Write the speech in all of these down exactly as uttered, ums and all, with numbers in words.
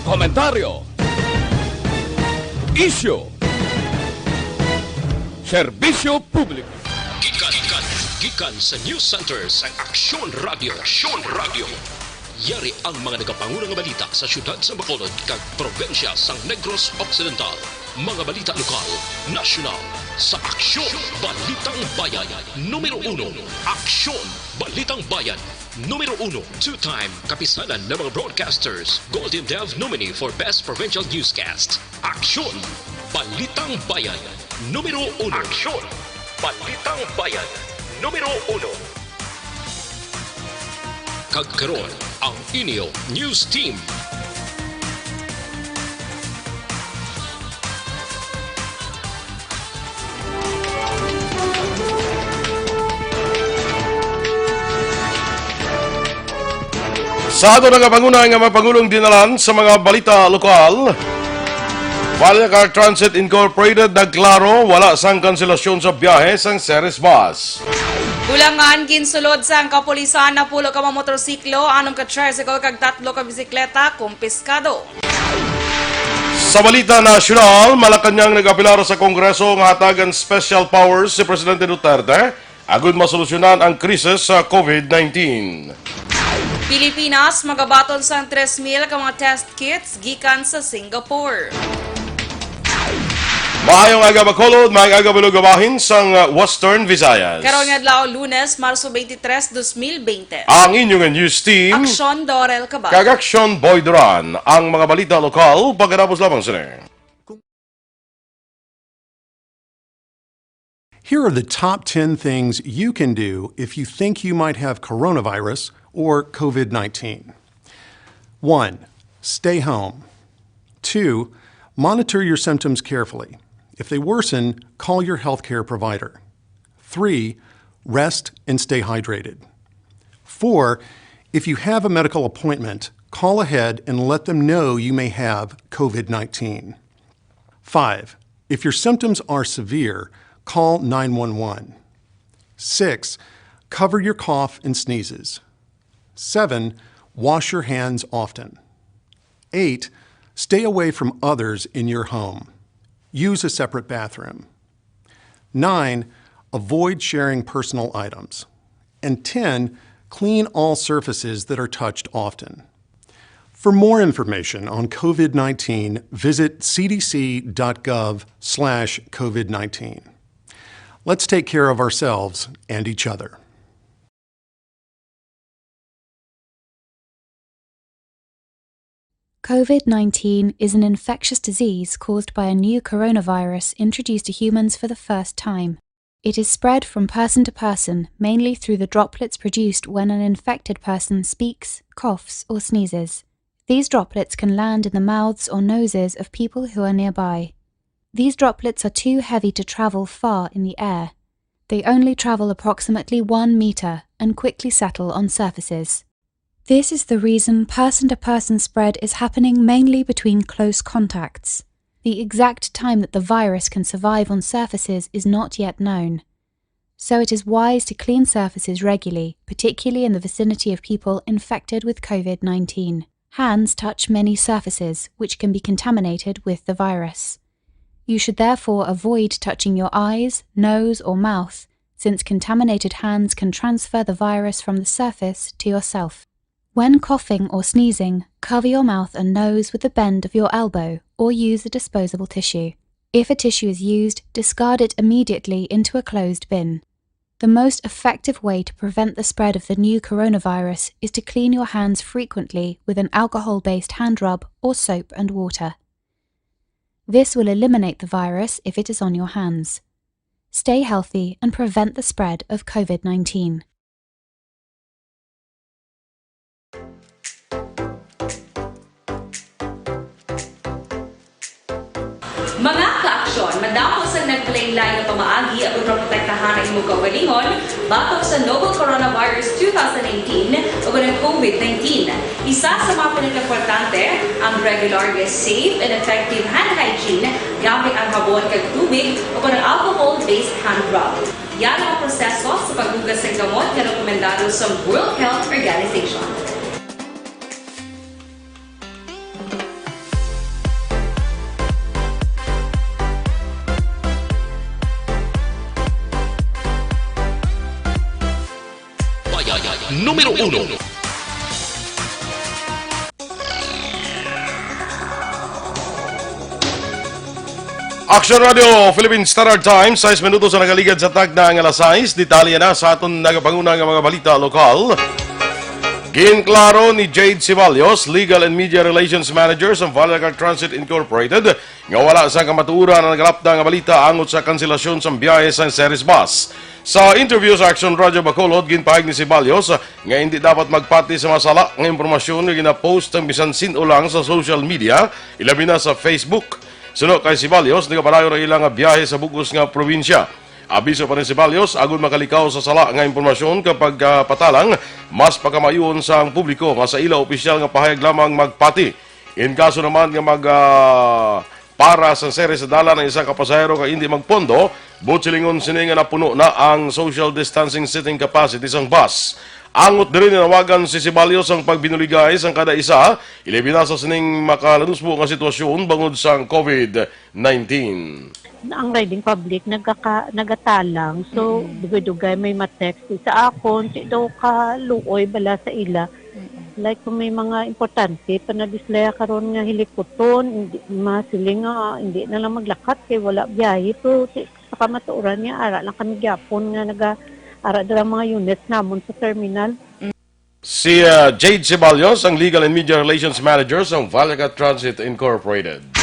Komentaryo. Isyu. Serbisyo publiko. Gikan, gikan, gikan sa News Center sang Aksyon Radio. Aksyon Radio. Yari ang mga nagapanguna nga balita sa siyudad sa Bacolod kag probinsya sang Negros Occidental. Mga balita lokal, nasyonal, sa Aksyon, Balitang Bayan, numero uno. Aksyon, Balitang Bayan, numero uno. Two-time kapisanan ng mga broadcasters, Golden Dove nominee for Best Provincial Newscast. Aksyon, Balitang Bayan, numero uno. Aksyon, Balitang Bayan, numero uno. Kag karon, ang inyo news team. Sa ato nga panguna nga mga pangulong dinalan sa mga balita lokal, Vallecar Transit Incorporated nagklaro wala sang kanselasyon sa biyahe sang Ceres Bus. Bulangan, ginsulod sang kapulisan ang pulo ka mga motorsiklo, anom ka tricycle kag tatlo ka bisikleta kumpiskado. Sa balita nasyonal, Malacañang nag-apelar sa Kongreso nga hatagan special powers si Presidente Duterte agud masolusyonan ang krisis sa COVID nineteen. Pilipinas, magabaton sang tres mil ka mga test kits gikan sa Singapore. Maayong aga, Bacolod, maayong aga, Bulog, bahin sang, uh, Western Visayas. Karon nga adlaw, Lunes, Marso twenty-three, dos mil bente. Ang inyo nga news team, Aksyon Dorel Cabal. Kag Aksyon Boy Duran. Ang mga balita lokal, pagkatapos lamang sini. Here are the top ten things you can do if you think you might have coronavirus or COVID nineteen. One, stay home. Two, monitor your symptoms carefully. If they worsen, call your healthcare provider. Three, rest and stay hydrated. Four, if you have a medical appointment, call ahead and let them know you may have COVID nineteen. Five, if your symptoms are severe, call nine one one. Six, cover your cough and sneezes. Seven, wash your hands often. Eight, stay away from others in your home. Use a separate bathroom. Nine, avoid sharing personal items. And ten, clean all surfaces that are touched often. For more information on COVID nineteen, visit C D C dot gov slash COVID nineteen. Let's take care of ourselves and each other. COVID nineteen is an infectious disease caused by a new coronavirus introduced to humans for the first time. It is spread from person to person, mainly through the droplets produced when an infected person speaks, coughs, or sneezes. These droplets can land in the mouths or noses of people who are nearby. These droplets are too heavy to travel far in the air. They only travel approximately one meter and quickly settle on surfaces. This is the reason person-to-person spread is happening mainly between close contacts. The exact time that the virus can survive on surfaces is not yet known. So it is wise to clean surfaces regularly, particularly in the vicinity of people infected with COVID nineteen. Hands touch many surfaces, which can be contaminated with the virus. You should therefore avoid touching your eyes, nose, or mouth, since contaminated hands can transfer the virus from the surface to yourself. When coughing or sneezing, cover your mouth and nose with the bend of your elbow or use a disposable tissue. If a tissue is used, discard it immediately into a closed bin. The most effective way to prevent the spread of the new coronavirus is to clean your hands frequently with an alcohol-based hand rub or soap and water. This will eliminate the virus if it is on your hands. Stay healthy and prevent the spread of COVID nineteen. Mga ka-aksyon, madamo sang naglain-lain nga pamaagi aron maprotektahan ang imong kaugalingon batok sa novel coronavirus two thousand nineteen o ang COVID nineteen. Isa sa mga pinakaimportante ang regular nga safe and effective hand hygiene gamit ang habon kag tubig o ang alcohol-based hand rub. Yara ang proseso sa paghugas sang gamot nga rekomendado sa World Health Organization. Numero uno. Action Radio Philippine Standard Time, sais minutos ang nakaligad sa takna nga alas sais. Detalye na sa aton nagapanguna nga mga balita lokal. Ginklaro ni Jade Ceballos, Legal and Media Relations Manager sa Valleca Transit Incorporated, nga wala sa kamatuoran ang nagalapta nga balita angot sa kanselasyon sang biyahe sa Ceres Bus. Sa interview sa Action Radio Bacolod, ginpahayag ni Ceballos nga hindi dapat magpati sa mga sala nga impormasyon nga ginapost sang bisan sin-o lang sa social media, ilabi na sa Facebook. Suno kay Ceballos, nagapadayon ang ila nga biyahe sa bug-os nga probinsya. Abiso pa ni Ceballos, agud makalikaw sa sala nga impormasyon kag pagpatalang, mas pagkamaayoon sang publiko nga sa ila opisyal nga pahayag lamang magpati. In kaso naman nga mag, ah, para sa seri sa dalan ang isa ka pasahero nga hindi magpondo, buot silingon sini nga napuno na ang social distancing seating capacity sang bus. Angot diri, nanawagan si Ceballos sang pagbinuligay sang kada isa, ilabi na sa sining makalanusbo nga sitwasyon bangod sang COVID nineteen. Ang riding public nagaka-, nagatalang. So, mm, dugay-dugay may ma-text sa akon, di daw kaluoy bala sa ila. Mm. Like, kung may mga importante pa na display karon nga hilikuton, hindi, masiling nga hindi na lang maglakat kay wala biyahe. Pero di sa kamatuoran niya, ara lang kami gyapon nga naga-, ara dira mga units namon sa terminal. Si, ah, Jade Ceballos, ang Legal and Media Relations Manager sa Valleca Transit Incorporated.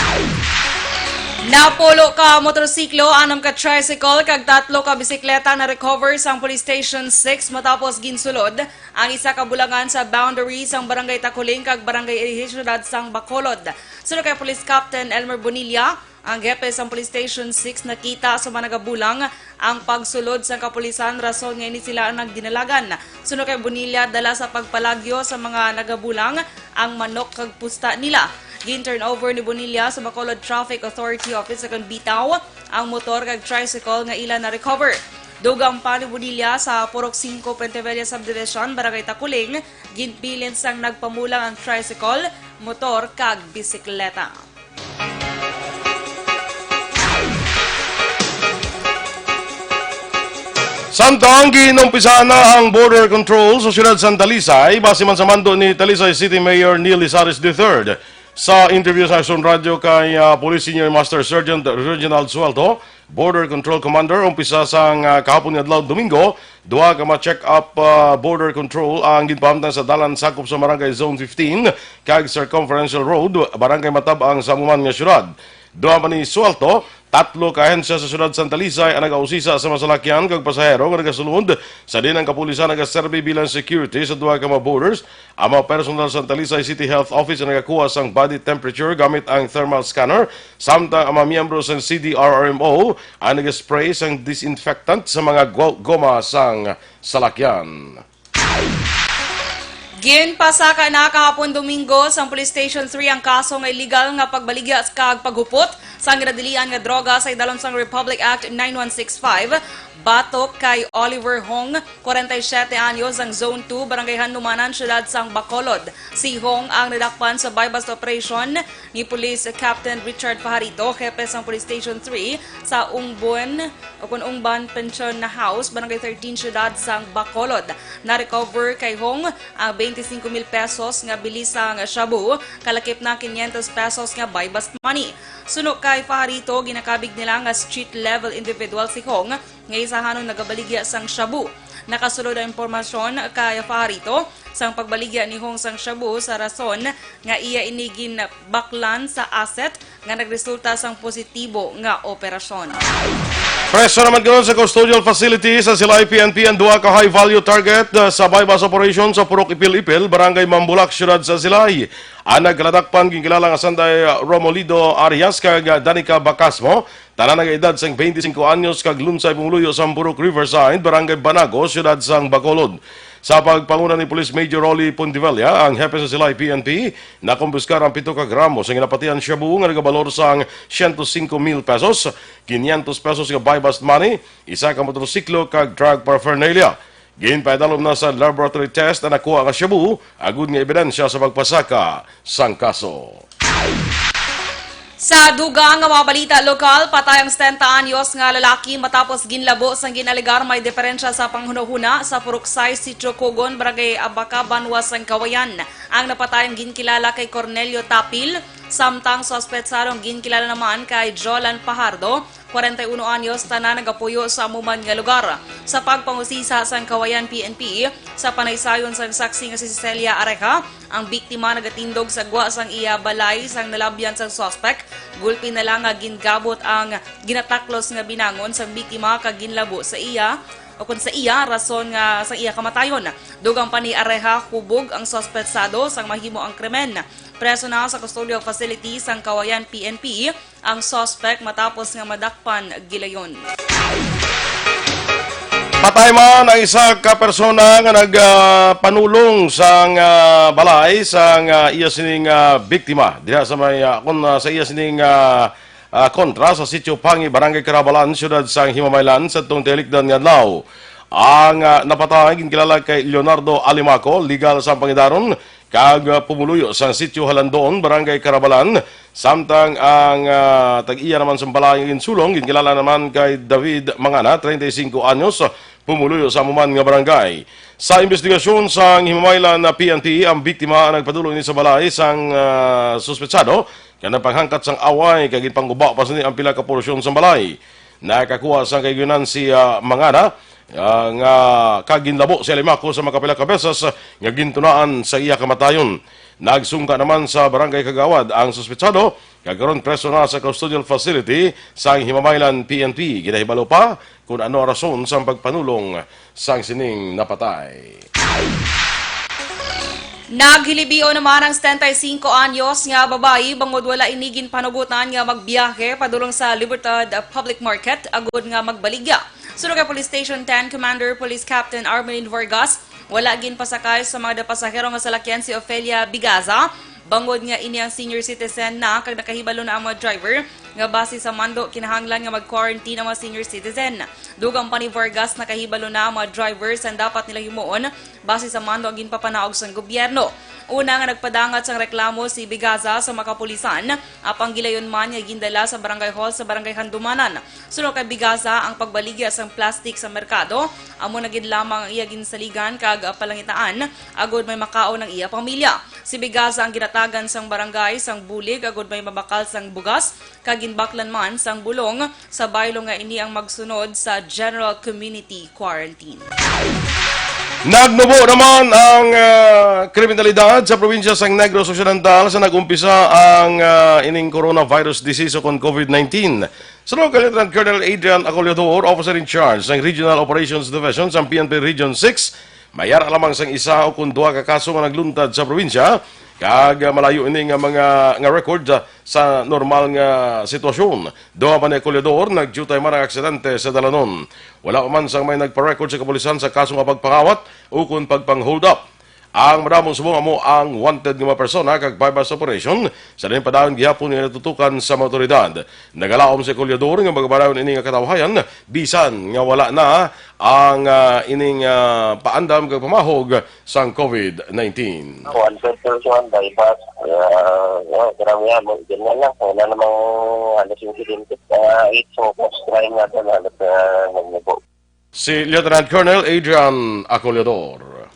Napulo ka motorsiklo, anam ka tricycle, kag tatlo ka bisikleta na recover sang Police Station six matapos ginsulod ang isa ka bulangan sa boundary sang Barangay Taculing kag Barangay Irihi, siyudad sang Bacolod. Suno kay Police Captain Elmer Bonilla, ang hepe sang Police Station six, nakita sa mga nagabulang ang pagsulod sang kapulisan, rason nga ini sila ang nagdinalagan. Suno kay Bonilla, dala sa pagpalagyo sa mga nagabulang ang manok kag pusta nila. Gin-turnover ni Bonilla sa Bacolod Traffic Authority Office sa Bitaw ang motor kag tricycle nga ila na-recover. Dugang pa ni Bonilla sa Purok Singko, Pentevilla Subdivision, Barangay Taculing, ginbilin sang nagpamulang ang tricycle, motor kag bisikleta. Samtang ginumpisa na ang border control sa siyudad sang Talisay, base man sa mando ni Talisay City Mayor Neil Lizares the third. Sa interview sa Action Radio kay, ah, Police Senior Master Sergeant Reginald Suelto, Border Control Commander, umpisa sang, ah, kahapon nga adlaw, Domingo, duha ka ma-check up, ah, border control ang ginpahamtang sa dalan sakop sa Barangay Zone fifteen kag Circumferential Road, Barangay Matab-ang sa Amuman nga siyudad. Duha man ni Suelto, tatlo ka ahensya sa siyudad sang Talisay ang nagausisa sa mga salakyan kag pasahero nga nagasulod, sa diin ang kapulisan nagaserbi bilang security sa duha ka mga borders. Ang mga personnel sa Talisay City Health Office ang nagakuha sang body temperature gamit ang thermal scanner, samtang ang mga miyembro sang C D R R M O ang nag-spray sang disinfectant sa mga gwa-, goma sang salakyan. Ginpasaka na kahapon Domingo sang Police Station three ang kaso nga illegal nga pagbaligya kag paghupot sang ginadilian nga droga sa idalom sang Republic Act nine one six five batok kay Oliver Hong, kwarenta y siyete anyos, ang Zone two, Barangay Handumanan, siyudad sang Bacolod. Si Hong ang nadakpan sa buy-bust operation ni Police Captain Richard Fajarito, hepe sang Police Station three sa Ungbon, o kon Ungban Pension na House, Barangay thirteen, siyudad sang Bacolod. Na-recover kay Hong ang twenty-five mil pesos nga bili sang shabu, kalakip na quinientos pesos nga buy-bust money. Suno kay Fajarito, ginakabig nila nga street-level individual si Hong, nga isahanon nagabaligya sang shabu. Nakasulod ang impormasyon kay Fajarito sang pagbaligya ni Hong sang shabu sa rason nga iya ini ginbaklan sa asset nga nagresulta sang positibo nga operasyon. Preso naman karon sa custodial facility sa Silay P N P ang duha ka high-value target, uh, sa buy-bust operation sa Purok Ipil-Ipil, Barangay Mambulak, siyudad sa Silay. Ang nagkaladakpan ginkilala nga Sanday, uh, Romolido Arias kag, uh, Danica Bacasmo. Tanan nagaedad sang twenty-cinco anyos kag lunsay pumuluyo sa Purok Riverside, Barangay Banago, siyudad sang Bacolod. Sa pagpanguna ni Police Major Rolly Pontivilla, ang hepe sa Silay P N P, nakumpiskar ang pito ka gramo sa ginapatian shabu nga nagabalor sang siyento singko mil pesos, quinientos pesos nga buy-bust money, isa ka motorsiklo kag drug paraphernalia. Ginpaidalom na sa laboratory test ang nakuha nga shabu, agud nga ebidensya sa pagpasaka sang kaso. Sa dugang nga mga balita lokal, patay ang setenta anyos nga lalaki matapos ginlabo sang gin-alegar may diferensya sa panghunahuna sa Puruksay, Sitio Kugon, Barangay Abaca, Banwa sang Cauayan. Ang napatay ang ginkilala kay Cornelio Tapil, samtang suspetsadong ginkilala naman kay Jolan Pajardo, kwarenta y uno anyos, tanan nagapuyo sa amo man nga lugar. Sa pagpangusisa sang Cauayan P N P, sa panaysayon sang saksi nga si Cecilia Areja, ang biktima nagatindog sa gwa sang iya balay sang nalabyan sang suspek. Gulpi na lang nga gingabot ang ginataklos nga binangon sang biktima kag ginlabo sa iya, o kon sa iya, rason nga sa iya kamatayon. Dugang pa ni Areja, hubog ang suspetsado sang mahimo ang krimen. Preso na sa custodial facility sang Cauayan P N P ang suspek matapos nga madakpan gilayon. Patay man ang isa ka persona nga nagpanulong sang, ah, balay sang, ah, iya sining, ah, biktima diha sa may, ah, kun, ah, sa iya sining, ah, ah, kontra sa Sitio Pangi, Barangay Carabalan, Siyudad sang Himamaylan, sa tong tilikdan nga adlaw. Ang, ah, napatay ginkilala kay Leonardo Alimaco, legal sang pangidaron, kag, ah, pumuluyo sang Sitio Halandoon, Barangay Carabalan, samtang ang, ah, tag-iya naman sang balay nga ginsulong ginkilala naman kay David Mangana, treinta y cinco anyos, pumuluyo sa amo man nga barangay. Sa investigasyon sang Himamaylan na P N P, ang biktima ang nagpadulong ini sa balay sang, ah, suspetsado kag nagpanghangkat sang away kag ginpangguba pa sini ang pila ka porsyon sang balay. Nakakuha sang kahigayunan si, ah, Mangana, ah, nga kag ginlabo si Alimaco sa makapila ka beses nga gintunaan sa iya kamatayon. Nagsungka naman sa barangay kagawad ang suspetsado, kag karon preso na sa custodial facility sang Himamaylan P N P. Ginahibalo pa kon ano ang rason sang pagpanulong sang sining napatay. Naghilibio naman ang setenta y cinco anyos nga babayi bangod wala ini ginpanugutan nga magbiyahe padulong sa Libertad Public Market agud nga magbaligya. Suno kay Police Station ten Commander Police Captain Armelin Vargas, wala ginpasakay sa mga pasahero nga salakyan si Ofelia Bigaza, bangod nga ini ang senior citizen na kag nakahibalo na ang mga driver nga basi sa mando kinahanglan nga mag-quarantine ang mga senior citizen. Dugang pa ni Vargas, nakahibalo na ang mga driver sang dapat nila himuon basi sa mando ang ginpapanaog sang gobyerno. Una nga nagpadangat sang reklamo si Bigaza sa mga kapulisan, apang gilayon man nga gindala sa barangay hall sa Barangay Handumanan. Suno kay Bigaza, ang pagbaligya sang plastik sa merkado amo na gid lamang ang iya ginsaligan kag, ah, palangitaan agud may makaon ang iya pamilya. Si Bigaza ang ginatagan sang barangay sang bulig agud may mabakal sang bugas kag ginbaklan man sang bulong sa baylo nga ini ang magsunod sa general community quarantine. Nagnubo naman ang, ah, kriminalidad sa probinsya sang Negros Occidental sa nag-umpisa ang, ah, ining coronavirus disease o kon COVID nineteen. Suno kay Lieutenant Colonel Adrian Acollidor, officer in charge sang Regional Operations Division sang P N P Region six, may ara lamang sang isa o kon duha ka kaso nga nagluntad sa probinsya, kag, ah, malayo ini nga mga, nga record, ah, sa normal nga sitwasyon. Duha pa ni Acollidor, nagdiutay man ang aksidente sa dalanon. Wala pa man sang may nagpa-record sa kapulisan sa kaso nga pagpangawat ukon pagpang-hold up. Ang madamo subong amo ang wanted nga mga persona kag buy-bust operation sa diin padayon gihapon nga natutukan sa mga awtoridad. Nagalaom si Acollidor nga magapadayon ini nga katawhayan bisan nga wala na ang, ah, ining, ah, paandam kag pamahog sang COVID nineteen. Wanted person, buy-bust, ah, ah, karamihan, mo, ganyan lang. Wala namang halos insidente. Ah, it's focus crime natin, halos, ah, nagmubo. Si Lieutenant Colonel Adrian Acollidor.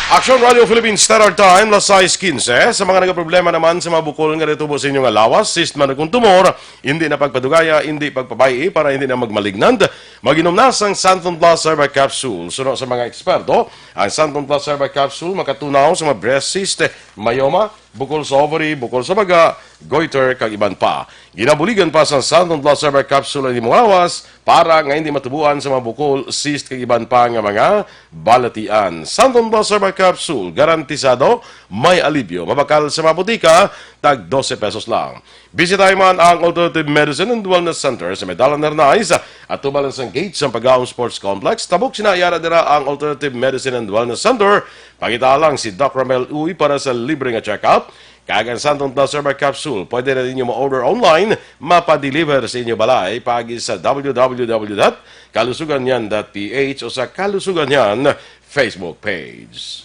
Aksyon Radio Philippines Standard Time, las sais quince. Sa mga nagaproblema naman sa mga bukol nga natubo sa inyo nga lawas, cyst man o kung tumor, hindi na pagpadugaya, hindi pagpabay-i para hindi na magmalignant, mag-inom na sang Santon Plus Herbal Capsule. Suno sa mga eksperto, ang Santon Plus Herbal Capsule makatunaw sa mga breast cyst, myoma, bukol sa ovary, bukol sa baga, goiter, kag iban pa. Ginabuligan pa sa Santon Plus Herbal Capsule ang imong lawas para nga hindi matubuan sa mga bukol, cyst, kag iban pa nga mga balatian. Santon Plus Herbal Capsule, garantisado, may alibyo. Mabakal sa mga botika, tag dose pesos lang. Bisitahi man ang Alternative Medicine and Wellness Center sa may Dalan Hernais, atubang sang gate sang Pagaong Sports Complex. Tabok sina, yara dira ang Alternative Medicine and Wellness Center. Pangita lang si Doc Ramel Uy para sa libre nga check-up. Kag ang Santon Plus Herbal Capsule, pwede na ninyo ma-order online, mapadeliver sa inyo balay paagi sa w w w dot kalusugan niyan dot p h o sa Kalusugan Niyan Facebook page.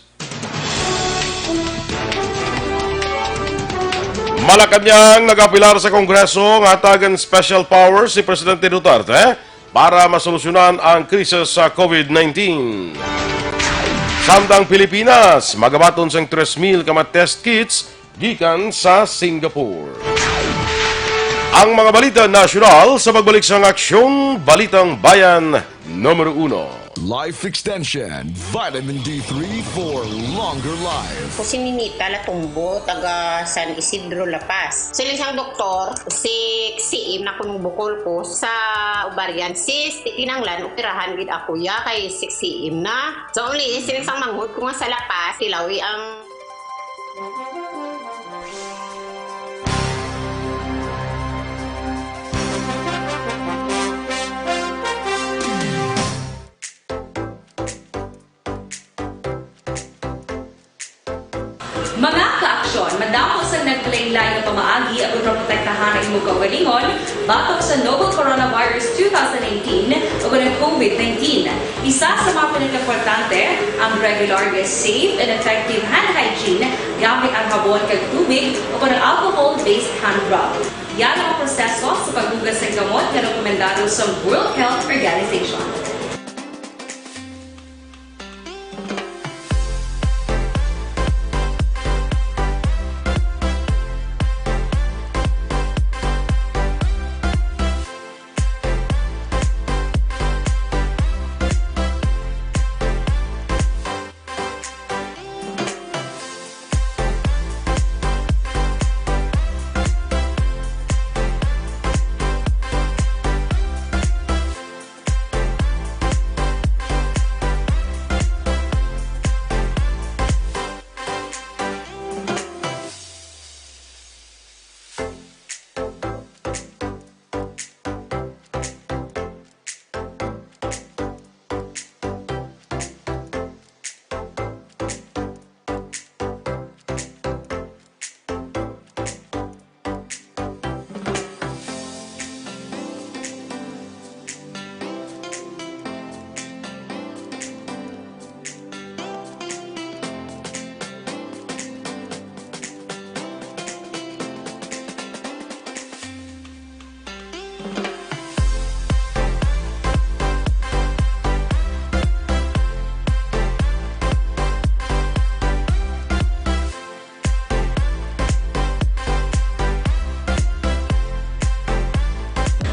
Malacañang nag-apilar sa Kongreso nga hatagan special powers si Presidente Duterte para masolusyonan ang krisis sa COVID nineteen. Samtang Pilipinas, magabaton sang tres mil ka mga test kits gikan sa Singapore. Ang mga balita nasyonal sa pagbalik sang Aksyong Balitang Bayan numero uno. Life Extension, Vitamin D three for longer life. Ako si Ninita Latumbo, taga San Isidro, La Paz. Siling sang doktor, six C M na kuno ang bukol ko sa ovarian cyst. Di kinanglan, operahan gid ako ya kay six C M na. So, only siling sang manghod ko nga sa La Paz, tilawi ang Mga ka-aksyon, madamo sang naglain-lain nga pamaagi agud maprotektahan ang imo kaugalingon batok sa novel coronavirus two thousand nineteen ug ang COVID nineteen. Isa sa mga pinakaimportante, ang regular nga safe and effective hand hygiene gamit ang habon kag tubig o kon ang alcohol-based hand rub. Yan ang proseso sa paghugas sang gamot nga rekomendado sa World Health Organization.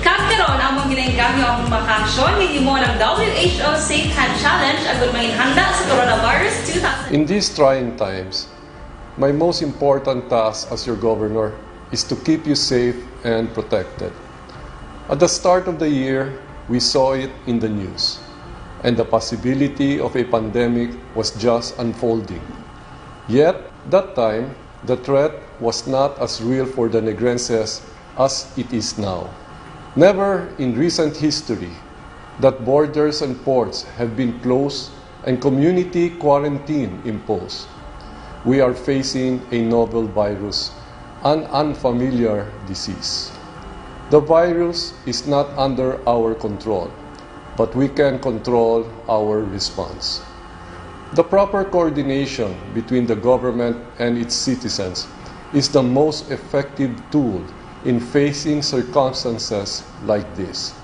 Kag karon, among ginainggangyo ang mga aksyon nga gihimo ng W H O Safe Hand Challenge agud manginhanda sa coronavirus two thousand. In these trying times, my most important task as your governor is to keep you safe and protected. At the start of the year, we saw it in the news, and the possibility of a pandemic was just unfolding. Yet, that time, the threat was not as real for the Negrenses as it is now. Never in recent history that borders and ports have been closed and community quarantine imposed. We are facing a novel virus, an unfamiliar disease. The virus is not under our control, but we can control our response. The proper coordination between the government and its citizens is the most effective tool in facing circumstances like this.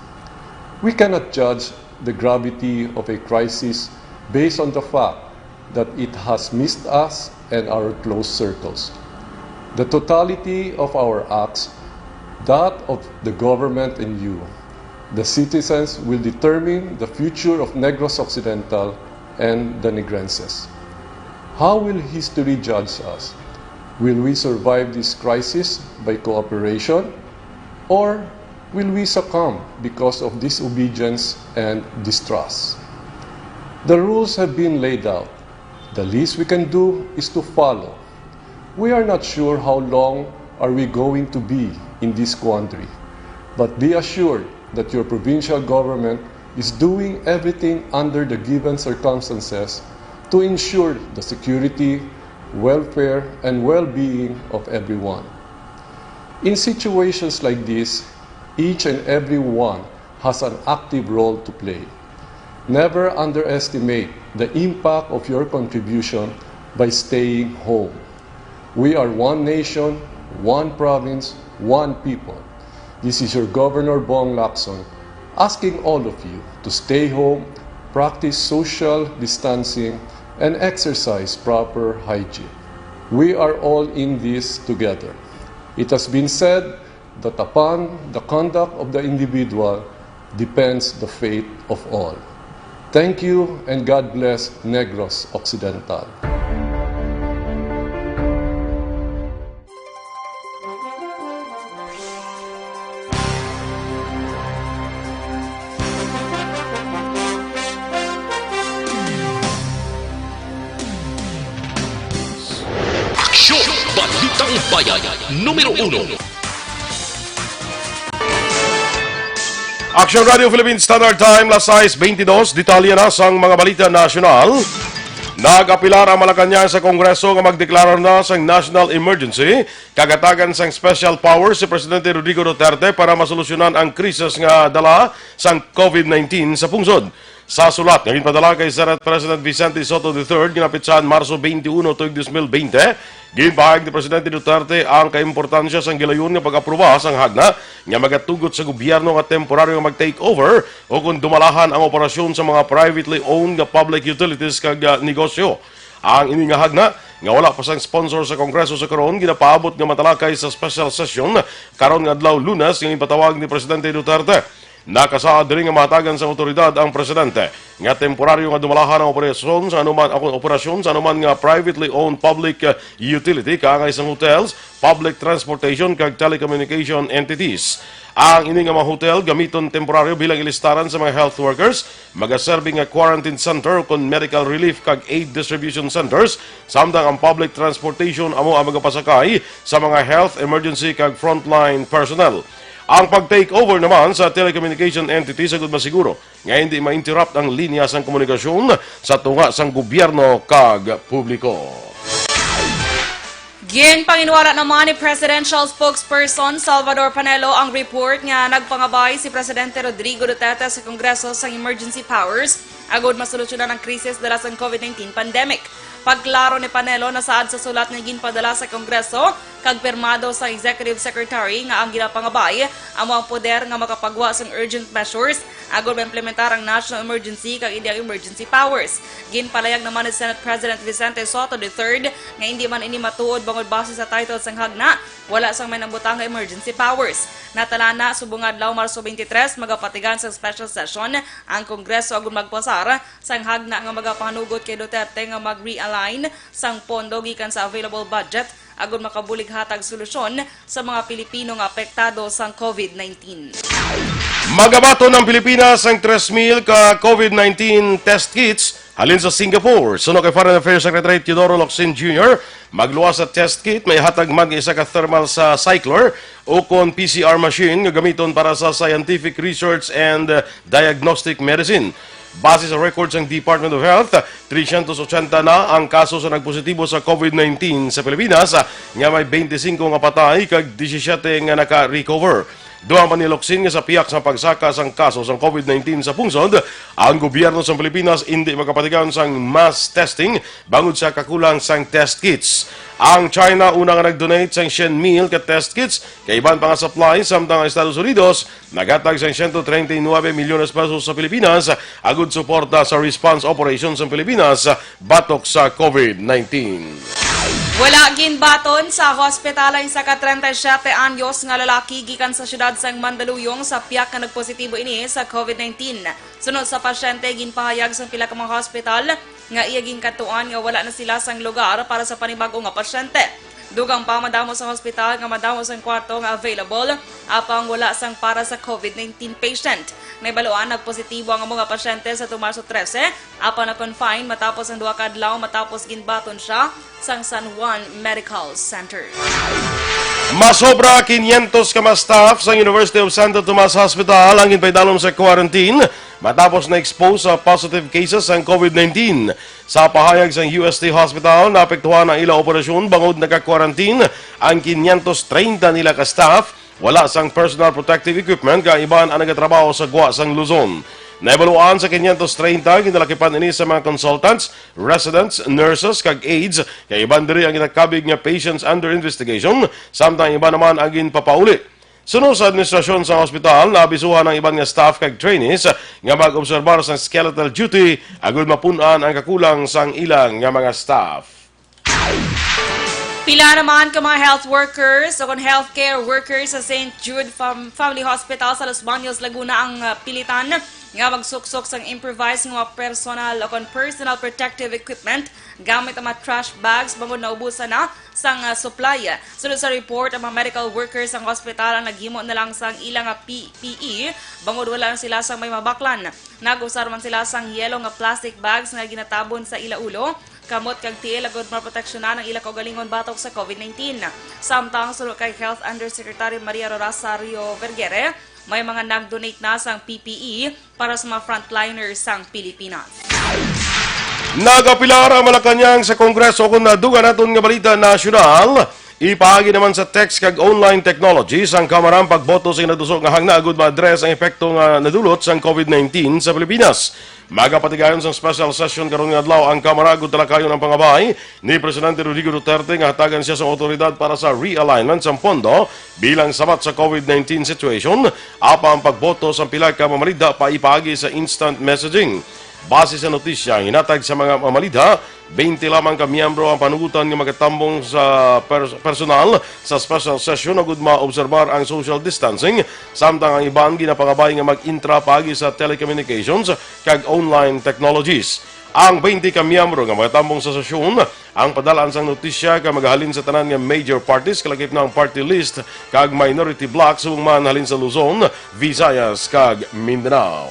We cannot judge the gravity of a crisis based on the fact that it has missed us and our close circles. The totality of our acts, that of the government and you, the citizens, will determine the future of Negros Occidental and the Negrenses. How will history judge us? Will we survive this crisis by cooperation, or will we succumb because of disobedience and distrust? The rules have been laid out. The least we can do is to follow. We are not sure how long are we going to be in this quandary, but be assured that your provincial government is doing everything under the given circumstances to ensure the security, welfare, and well-being of everyone. In situations like this, each and every one has an active role to play. Never underestimate the impact of your contribution by staying home. We are one nation, One province, one people. This is your Governor Bong Lacson asking all of you to stay home, practice social distancing, and exercise proper hygiene. We are all in this together. It has been said that upon the conduct of the individual depends the fate of all. Thank you and God bless Negros Occidental. Aksyon! Balitang Bayan, numero uno. Action Radio Philippine Standard Time, las sais beintidos. Detalye na sang mga balita nasyonal. Nag-apelar ang Malacañang sa Kongreso nga magdeklara na sang national emergency, kag hatagan sang special powers si Presidente Rodrigo Duterte para masolusyonan ang krisis nga dala sang COVID nineteen sa pungsod. Sa sulat nga ginpadala kay Senate President Vicente Sotto the third, ginapitsahan Marso twenty-one tuig dos mil twenty, ginpahayag ni Presidente Duterte ang kaimportansya sang gilayon nga pag-aproba sang hagna nga magatugot sa gobyerno nga temporaryo nga mag-take over o kon dumalahan ang operasyon sa mga privately owned nga public utilities kag, ah, negosyo. Ang ini nga hagna nga wala pa sang sponsor sa Kongreso sa karon ginapaabot nga matalakay sa special session karon nga adlaw, Lunes, nga ginpatawag ni Presidente Duterte. Nakasaad diri nga mahatagan sang awtoridad ang presidente nga temporaryo nga dumalahan ang operasyon sa anuman, ang operasyon sa anuman nga privately owned public, uh, utility, kaangay sang hotels, public transportation, kag telecommunication entities. Ang ini nga mga hotel gamiton temporaryo bilang ilistaran sa mga health workers, magaserbi nga quarantine center kon medical relief kag aid distribution centers, samtang ang public transportation amo ang magapasakay sa mga health emergency kag frontline personnel. Ang pag-take over naman sa telecommunication entity, sagod masiguro nga hindi ma-interrupt ang linya sang komunikasyon sa tunga sang gobyerno kag publiko. Ginpanginwala naman ni Presidential Spokesperson Salvador Panelo ang report nga nagpangabay si Presidente Rodrigo Duterte sa Kongreso sang emergency powers agud masolusyonan ang krisis dala sang COVID nineteen pandemic. Pagklaro ni Panelo, nasaad sa sulat nga ginpadala sa Kongreso kag pirmado sa Executive Secretary nga ang ginapangabay amo ang poder nga makapagwa sang urgent measures agud maimplementar ang national emergency kag indi ang emergency powers. Ginpalayag naman ni Senate President Vicente Sotto the third nga indi man ini matuod bangod base sa title sang hagna, wala sang may nabutang nga emergency powers. Natalana, subong nga adlaw, Marso twenty-three, magapatigan sang special session ang Kongreso agud magpasar sang hagna nga magapanugot kay Duterte nga mag-realign sang pondo gikan sa available budget agud makabulig hatag solusyon sa mga Pilipino nga apektado sang COVID nineteen. Magabaton ang Pilipinas sang tres mil ka COVID nineteen test kits halin sa Singapore. Suno kay Foreign Affairs Secretary Teodoro Locsin Junior, magluwas sa test kit may hatag man nga isa ka thermal sa cycler o kon P C R machine nga gamiton para sa scientific research and, uh, diagnostic medicine. Base sa record sang Department of Health, trescientos ochenta na ang kaso sa nagpositibo sa COVID nineteen sa Pilipinas, nga may twenty-cinco nga patay kag disisiete nga naka-recover. Dugang pa ni Locsin nga sa pihak sa pagsaka sang kaso sang COVID nineteen sa pungsod, ang gobyerno sang Pilipinas indi makapatigan sang mass testing bangod sa kakulang sang test kits. Ang China una nga nag-donate sang siyam mil ka test kits kag iban pa nga supply, samtang ang Estados Unidos naghatag sang siyento treinta y nuebe milyones pesos sa Pilipinas agud suporta sa response operation sang Pilipinas batok sa COVID nineteen. Wala ginbaton sa hospital ang isa ka treinta y siete anyos nga lalaki gikan sa siyudad sang Mandaluyong sa pihak nga nagpositibo ini sa COVID nineteen. Suno sa pasyente, ginpahayag sang pila ka mga hospital nga iya ginkadtuan nga wala na sila sang lugar para sa panibag-o nga pasyente. Dugang pa, madamo sa hospital nga madamo sang kwarto nga available, apang wala sang para sa COVID nineteen patient. Nahibaluan, nagpositibo ang amo nga pasyente sa Marso trese, apang na-confine matapos ang duha ka adlaw matapos ginbaton siya sang San Juan Medical Center. Masobra quinientos ka mga staff sang University of Santo Tomas Hospital ang ginpaidalom sa quarantine matapos na-expose sa positive cases sang COVID nineteen. Sa pahayag sang U S T Hospital, naapektuhan ang ila operasyon bangod naka-quarantine ang quinientos treinta nila ka staff, wala sang personal protective equipment, kag iban ang nagatrabaho sa gwa sang Luzon. Nahibaluan sa quinientos treinta, ginalakipan ini sa mga consultants, residents, nurses, kag aides, kag iban diri ang ginakabig nga patients under investigation, samtang ang iban naman ang ginpapauli. Suno sa administrasyon sa hospital, naabisuhan ang iban nga staff kag trainees nga mag-obserbar sa skeletal duty agud mapun-an ang kakulang sang ilang nga mga staff. Pila naman ka mga health workers o kon healthcare workers sa Saint Jude Fam- Family Hospital sa Los Baños, Laguna ang, ah, pilitan nga magsuksok sang improvised nga mga personal o kon personal protective equipment gamit ang mga trash bags bangod naubusan na sang, ah, supply. Sunod sa report, ang mga medical workers sang hospital ang naghimo na lang sang ilang, ah, P P E bangod wala na sila sang may mabaklan. Nag-usar man sila sang yellow nga plastic bags nga ginatabon sa ila ulo, kamot kag tiil agud maproteksyonan ang ila kaugalingon batok sa COVID nineteen. Samtang suno kay Health Undersecretary Maria Rosario Vergere, may mga nag-donate na sang P P E para sa mga frontliners sang Pilipinas. Nagapilar ang Malacañang sa Kongreso. Kung naduga naton nga balita nasyonal, ipaagi naman sa text kag online technology sang Kamara ang pagboto sa inaduso nga hangna agud ma-address ang epekto nga nadulot sang COVID nineteen sa Pilipinas. Magapatigayon sang special session karon nga adlaw ang Kamara agud talakayon ang pangabay ni Presidente Rodrigo Duterte nga hatagan siya sang awtoridad para sa realignment sang pondo bilang sabat sa COVID nineteen situation, apan ang pagboto sang pila ka mamalida pa ipaagi sa instant messaging. Base sa notisya ang hinatag sa mga mamalida, twenty lamang ka miyembro ang panugutan nga magatambong sa pers- personal sa special session agud maobserbar ang social distancing, samtang ang iban ginapangabay nga mag-intra paagi sa telecommunications kag online technologies. Ang twenty ka miyembro nga magatambong sa sesyon ang padal-an sang notisya kag magahalin sa tanan nga major parties, kalakip na ang party list kag minority bloc, subong man halin sa Luzon, Visayas, kag Mindanao.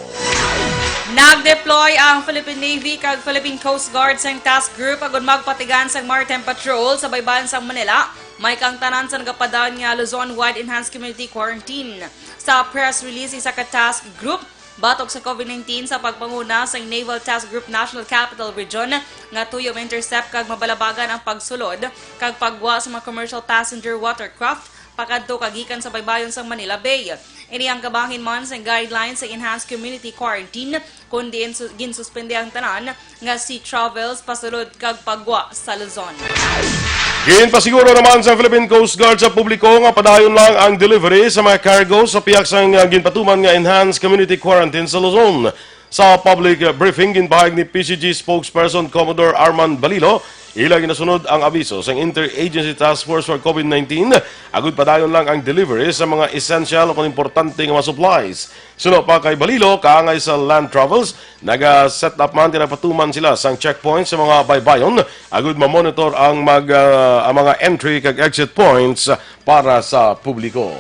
Nag-deploy ang Philippine Navy kag Philippine Coast Guard sang task group agud magpatigayon sang maritime patrol sa baybayon sang Manila, may kaangtanan sa nagapadayon nga Luzon-wide enhanced community quarantine. Sa press release, isa ka task group batok sa COVID nineteen sa pagpanguna sang Naval Task Group National Capital Region nga tuyo ma-intercept kag mabalabagan ang pagsulod kag paggwa sa mga commercial passenger watercraft pakadto kag gikan sa baybayon sang Manila Bay. Ini ang kabahin man sang guidelines sa enhanced community quarantine, kun diin su- ginsuspende ang tanan nga sea travels pasulod kag paggwa sa Luzon. Ginpasiguro naman sa Philippine Coast Guard sa publiko nga padayon lang ang delivery sa mga cargo sa pihak sang, uh, ginpatuman nga enhanced community quarantine sa Luzon. Sa public, uh, briefing, ginpahayag ni P C G spokesperson Commodore Armand Balilo, ila ginasunod ang abiso sang Interagency Task Force for COVID nineteen, agud padayon lang ang delivery sa mga essential o kon importante nga mga supplies. Suno pa kay Balilo, kaangay sa land travels, naga-set up man, tinapatuman sila sang checkpoint sa mga baybayon, agud ma-monitor ang mag-, ah, ang mga entry kag exit points para sa publiko.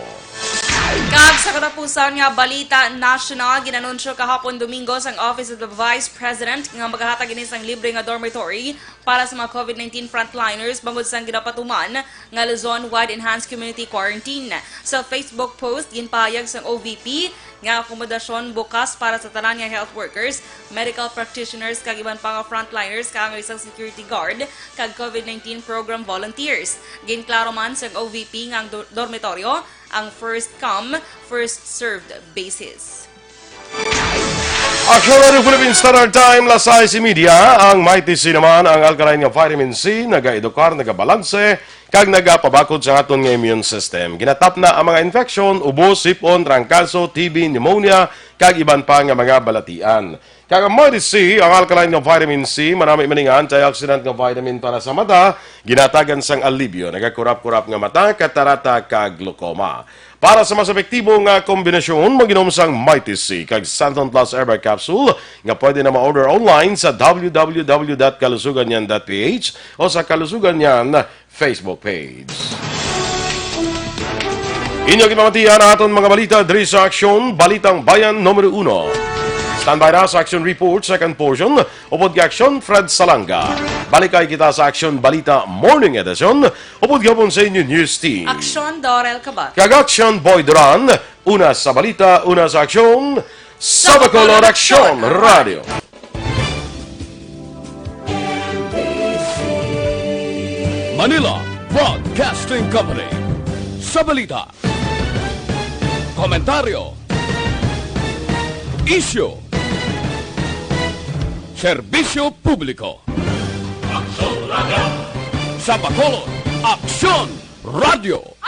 Kag sa katapusan nga balita nasyonal, ginanunsyo kahapon Domingo sang Office of the Vice President nga magahatag ini sang libre nga dormitory para sa mga COVID nineteen frontliners bangod sang ginapatuman nga Luzon-wide enhanced community quarantine. Sa Facebook post, ginpahayag sang O V P nga akomodasyon bukas para sa tanan nga health workers, medical practitioners, kag iban pa nga frontliners kaangay sang security guard kag COVID nineteen program volunteers. Ginklaro man sang O V P nga ang do- dormitoryo ang first come, first served basis. Aksyon Radio Philippine Standard Time, las sais y media. Ang Mighty C naman, ang alkaline nga vitamin C, nagaedukar, nagabalanse, kag nagapabakod sa aton nga immune system. Ginatapna ang mga infection, ubo, sipon, trangkaso, T B, pneumonia, kag iban pa nga mga balatian. Kag ang Mighty C, ang alkaline nga vitamin C, manami man nga antioxidant nga vitamin para sa mata, ginatagan sang alibyo, nagakurap-kurap nga mata, katarata, kag glaucoma. Para sa mas epektibo nga kombinasyon, mag-inom sang Mighty C kag Santon Plus Herbal Capsule nga pwede na ma-order online sa w w w dot kalusugan yan dot p h o sa Kalusugan Yan Facebook page. Inyo ginpamatian ang aton mga balita diri sa Aksyon, Balitang Bayan numero uno. Standby na sa Aksyon Report, second portion, upod kay Aksyon Fred Salanga. Balikay kita sa Aksyon Balita Morning Edition, upod gihapon sa inyo news team. Aksyon Dorel Kabat. Kag Aksyon Boy Duran, una sa balita, una sa aksyon, sa Bacolod Aksyon Radio. Manila Broadcasting Company. Sa balita, komentaryo, isyu, Serbisyo Publiko. Sa Bacolod, Aksyon Radio.